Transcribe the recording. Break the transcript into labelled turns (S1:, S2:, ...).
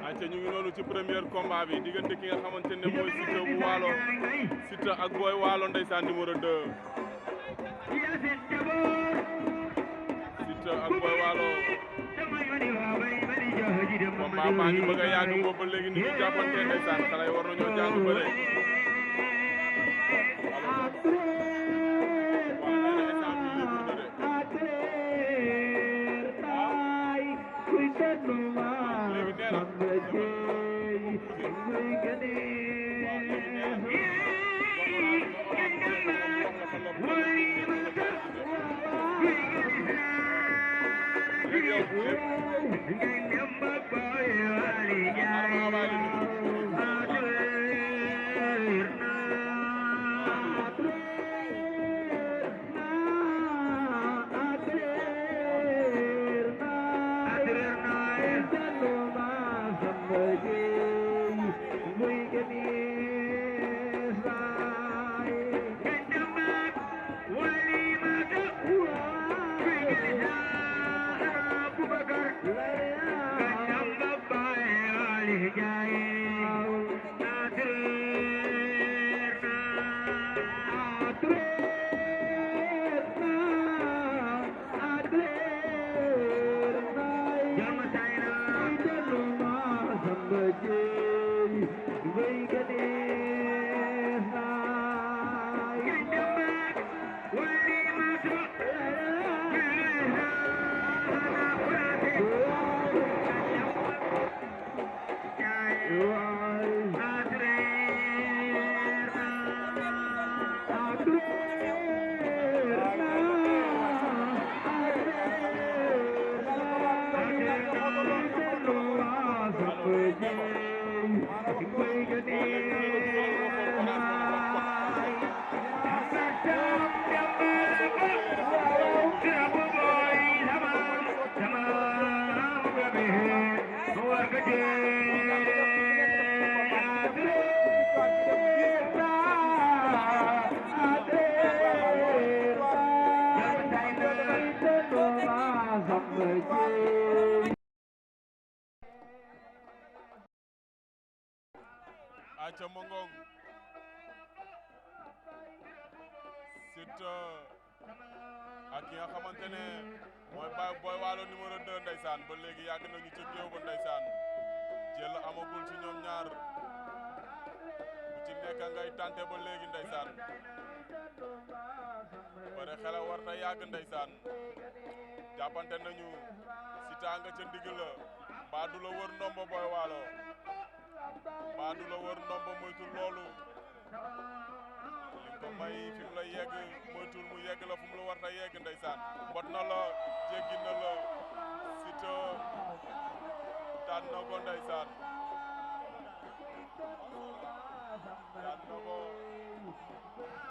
S1: ayca ñu ngi noonu ci premier combat bi diggante ki nga xamante ne mooy Siteu bu Waalo Siteu ak Boy Waalo ndeysaan numéro 2 Siteu ak Boy Waalo combat baa ngi bëgg a yàgg boobu ba léegi ni ñu jàppante ndeysaan xale yi war nañoo jàng bëre aca mongong Siteu ak ki nga xamante ne mooy Boy Waalo numéro 2 ndeysaan ba léegi yàgg nañu ca géew ba ndeysaan jël amagul ci ñoom ñaar ku ci nekk ngay tànte ba léegi ndeysaan bare xela warta yàgg ndeysaan jàppante nañu Siteu nga ca ndigg la mbaa du la wër ndombo Boy Waalo Baadu la wër ndomba moytul loolu li ko may fi mu la yegg moytul mu yegg la fu mu la war a yegg ndeysaan mbot na la jéggi na la Siteu daan na ko ndeysaan